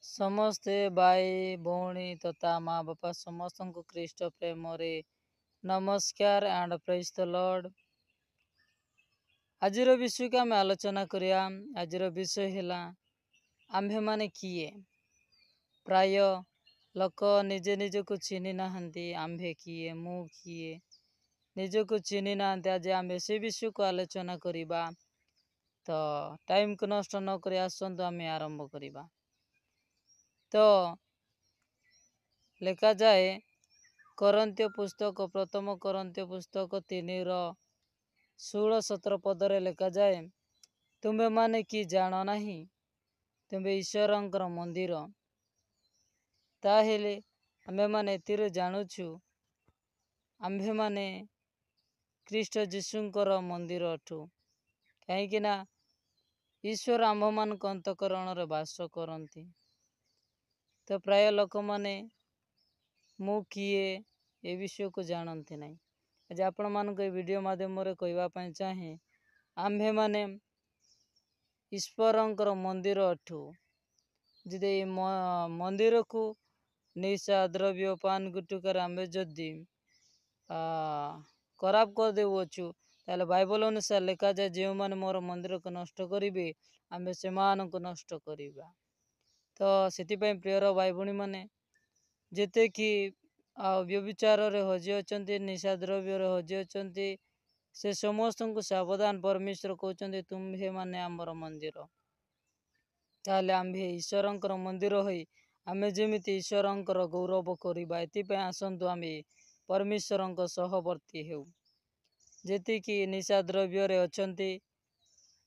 ସମସ୍ତେ ଭାଇ ଭଉଣୀ ତଥା ମା ବାପା ସମସ୍ତଙ୍କୁ ଖ୍ରୀଷ୍ଟ ପ୍ରେମରେ ନମସ୍କାର ଆଣ୍ଡ ପ୍ରେଜ୍ ଦ ଲର୍ଡ। ଆଜିର ବିଷୟକୁ ଆମେ ଆଲୋଚନା କରିବା। ଆଜିର ବିଷୟ ହେଲା, ଆମ୍ଭେମାନେ କିଏ? ପ୍ରାୟ ଲୋକ ନିଜେ ନିଜକୁ ଚିହ୍ନି ନାହାନ୍ତି। ଆମ୍ଭେ କିଏ, ମୁଁ କିଏ, ନିଜକୁ ଚିହ୍ନି ନାହାନ୍ତି। ଆଜି ଆମ୍ଭେ ସେ ବିଷୟକୁ ଆଲୋଚନା କରିବା। ତ ଟାଇମ୍କୁ ନଷ୍ଟ ନ କରି ଆସନ୍ତୁ ଆମେ ଆରମ୍ଭ କରିବା। ତ ଲେଖାଯାଏ କରିନ୍ଥୀୟ ପୁସ୍ତକ, ପ୍ରଥମ କରିନ୍ଥୀୟ ପୁସ୍ତକ 3ର 16-17 ପଦରେ ଲେଖାଯାଏ, "ତୁମ୍ଭେମାନେ କି ଜାଣ ନାହିଁ, ତୁମ୍ଭେ ଈଶ୍ୱରଙ୍କର ମନ୍ଦିର?" ତାହେଲେ ଆମ୍ଭେମାନେ ଏଥିରୁ ଜାଣୁଛୁ, ଆମ୍ଭେମାନେ ଖ୍ରୀଷ୍ଟ ଯୀଶୁଙ୍କର ମନ୍ଦିର ଅଟୁ, କାହିଁକି ନା ଈଶ୍ୱର ଆମ୍ଭମାନଙ୍କ ଅନ୍ତଃକରଣରେ ବାସ କରନ୍ତି। ତ ପ୍ରାୟ ଲୋକମାନେ ମୁଁ କିଏ, ଏ ବିଷୟକୁ ଜାଣନ୍ତି ନାହିଁ। ଆଜି ଆପଣମାନଙ୍କୁ ଏ ଭିଡ଼ିଓ ମାଧ୍ୟମରେ କହିବା ପାଇଁ ଚାହେଁ, ଆମ୍ଭେମାନେ ଈଶ୍ୱରଙ୍କର ମନ୍ଦିର ଅଟୁ। ଯଦି ଏଇ ମନ୍ଦିରକୁ ନିଶା ଦ୍ରବ୍ୟ, ପାନ ଗୁଟୁକାରେ ଆମ୍ଭେ ଯଦି ଖରାପ କରିଦେଉଅଛୁ, ତାହେଲେ ବାଇବଲ ଅନୁସାରେ ଲେଖାଯାଏ, ଯେଉଁମାନେ ମୋର ମନ୍ଦିରକୁ ନଷ୍ଟ କରିବେ, ଆମ୍ଭେ ସେମାନଙ୍କୁ ନଷ୍ଟ କରିବା। ତ ସେଥିପାଇଁ ପ୍ରିୟର ଭାଇ ଭଉଣୀମାନେ, ଯେତେକି ଆଉ ବ୍ୟଭିଚାରରେ ହଜି ଅଛନ୍ତି, ନିଶା ଦ୍ରବ୍ୟରେ ହଜି ଅଛନ୍ତି, ସେ ସମସ୍ତଙ୍କୁ ସାବଧାନ। ପରମେଶ୍ୱର କହୁଛନ୍ତି, ତୁମ୍ଭେମାନେ ଆମର ମନ୍ଦିର। ତାହେଲେ ଆମ୍ଭେ ଈଶ୍ୱରଙ୍କର ମନ୍ଦିର ହୋଇ ଆମେ ଯେମିତି ଈଶ୍ୱରଙ୍କର ଗୌରବ କରିବା, ଏଥିପାଇଁ ଆସନ୍ତୁ ଆମେ ପରମେଶ୍ୱରଙ୍କ ସହବର୍ତ୍ତୀ ହେଉ। ଯେତିକି ନିଶା ଦ୍ରବ୍ୟରେ ଅଛନ୍ତି,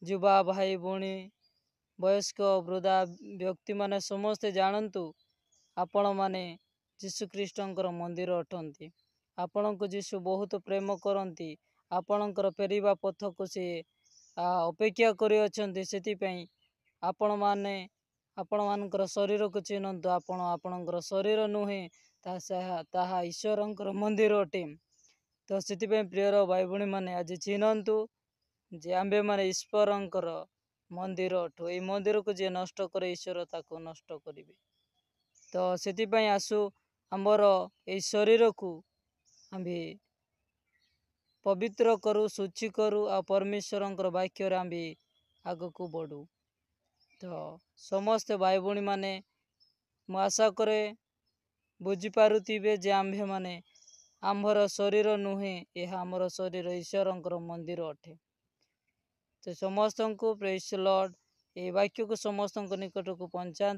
ଯୁବା ଭାଇ ଭଉଣୀ, ବୟସ୍କ ବୃଦ୍ଧା ବ୍ୟକ୍ତିମାନେ ସମସ୍ତେ ଜାଣନ୍ତୁ, ଆପଣମାନେ ଯୀଶୁଖ୍ରୀଷ୍ଟଙ୍କର ମନ୍ଦିର ଅଟନ୍ତି। ଆପଣଙ୍କୁ ଯୀଶୁ ବହୁତ ପ୍ରେମ କରନ୍ତି। ଆପଣଙ୍କର ଫେରିବା ପଥକୁ ସେ ଅପେକ୍ଷା କରିଅଛନ୍ତି। ସେଥିପାଇଁ ଆପଣମାନେ ଆପଣମାନଙ୍କର ଶରୀରକୁ ଚିହ୍ନନ୍ତୁ। ଆପଣ ଆପଣଙ୍କର ଶରୀର ନୁହେଁ, ତାହା ଈଶ୍ୱରଙ୍କର ମନ୍ଦିର ଅଟେ। ତ ସେଥିପାଇଁ ପ୍ରିୟର ଭାଇ ଭଉଣୀମାନେ, ଆଜି ଚିହ୍ନନ୍ତୁ ଯେ ଆମ୍ଭେମାନେ ଈଶ୍ୱରଙ୍କର ମନ୍ଦିର ଅଟୁ। ଏଇ ମନ୍ଦିରକୁ ଯିଏ ନଷ୍ଟ କରେ, ଈଶ୍ୱର ତାକୁ ନଷ୍ଟ କରିବେ। ତ ସେଥିପାଇଁ ଆସୁ ଆମର ଏଇ ଶରୀରକୁ ଆମ୍ଭେ ପବିତ୍ର କରୁ, ଶୁଚି କରୁ ଆଉ ପରମେଶ୍ୱରଙ୍କର ବାକ୍ୟରେ ଆମ୍ଭେ ଆଗକୁ ବଢ଼ୁ। ତ ସମସ୍ତେ ଭାଇ ଭଉଣୀମାନେ, ମୁଁ ଆଶା କରେ ବୁଝିପାରୁଥିବେ ଯେ ଆମ୍ଭେମାନେ ଆମ୍ଭର ଶରୀର ନୁହେଁ, ଏହା ଆମର ଶରୀର ଈଶ୍ୱରଙ୍କର ମନ୍ଦିର ଅଟେ। ତ ସମସ୍ତଙ୍କୁ ପ୍ରେଜ୍ ଲର୍ଡ। ଏହି ବାକ୍ୟକୁ ସମସ୍ତଙ୍କ ନିକଟକୁ ପହଞ୍ଚାନ୍ତୁ।